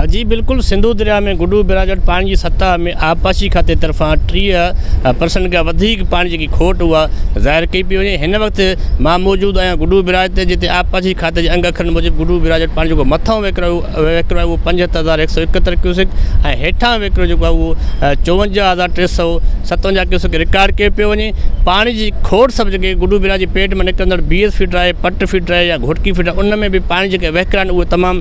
جي بلڪل سنڌو درياء ۾ گڊو بئراج وٽ پاڻي جي سطح ۾ آبپاشي کاتي طرفان 30 پرسنٽ کان وڌيڪ پاڻي جي کوٽ اها ظاهر ڪئي پئي وڃي هن وقت مان موجود آهيان گڊو بئراج تي جتي آبپاشي کاتي جي انگ اکرن موجب گڊو بئراج وٽ پاڻي جيڪو مٿان وهڪرو وهڪرو آهي اهو 75171 ڪيوسڪ ۽ هيٺان وهڪرو جيڪو آهي اهو 54357 ڪيوسڪ رڪارڊ ڪيو پيو وڃي پاڻي جي کوٽ سبب جيڪي گڊو بئراج جي پيٽ مان نڪرندڙ بي ايس فيڊر آهي پٽ فيڊر آهي يا گهوٽڪي فيڊر آهي ان ۾ به پاڻي جيڪي وهڪرا آهن اهي تمام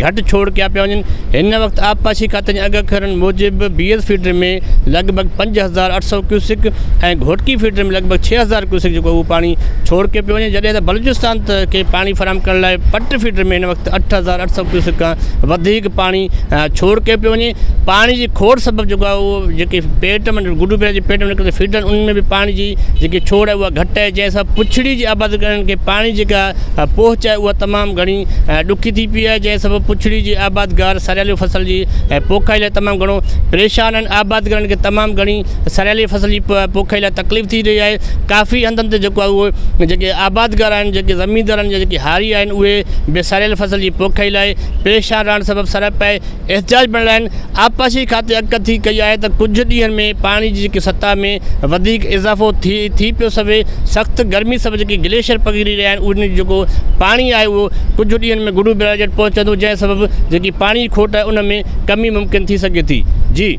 گهٽ ڇوڙ ڪيا پيا وڃن. هن وقت آبپاشي کاتي جي انگ اکرن موجب بي ايس فيڊر ۾ لڳ ڀڳ 5800 ڪيوسڪ ۽ گهوٽڪي فيڊر ۾ لڳ ڀڳ 6000 ڪيوسڪ جيڪو اهو پاڻي ڇوڙ ڪيو پيو وڃي جڏهن ته بلوچستان کي پاڻي فراهم ڪرڻ لاء پٽ فيڊر ۾ هن وقت 8800 ڪيوسڪ کان وڌيڪ پاڻي ڇوڙ ڪيو پيو وڃي. پاڻي جي کوٽ سبب جيڪو آهي اهو جيڪي پيٽ ۾ گڊو بيراج جي پيٽ ۾ نڪرندڙ فيڊر آهن انهن ۾ به پاڻي جي جيڪي ڇوڙ آهي اها گهٽ آهي جنهن سان پڇڙي جي آبادگارن کي پاڻي جيڪا پهچ آهي اها تمام گهڻي ڏکي ٿي پئي آهي جنهن سبب پڇڙي جي آبادگار سريالي فصل جي پوکائي لاء تمام گهڻو پريشان آهن آبادگارن کي تمام گهڻي سريالي فصل جي پوکائي لاء تڪليف ٿي رهي آهي ڪافي هنڌن تي جيڪو آهي اهو جيڪي آبادگار آهن جيڪي زميندار آهن يا جيڪي هاري آهن اهي به سريالي فصل جي پوکائي لاء پريشان رهڻ سبب سر پئي احتجاج بڻيل آهن، آبپاشي کاتي اڳڪٿي ڪئي آهي ته ڪجهه ڏينهن ۾ پاڻي جي جيڪي سطح ۾ وڌيڪ اضافو ٿي ٿي پيو سگهي، سخت گرمي سبب جيڪي گليشيئر پگهري رهيا آهن انهن جو جيڪو پاڻي آهي اهو ڪجهه ڏينهن ۾ گڊو بئراج وٽ پهچندو جنهن سبب جيڪي پاڻي جي کوٽ آهي ان ۾ ڪمي ممڪن ٿي سگهي ٿي. جي.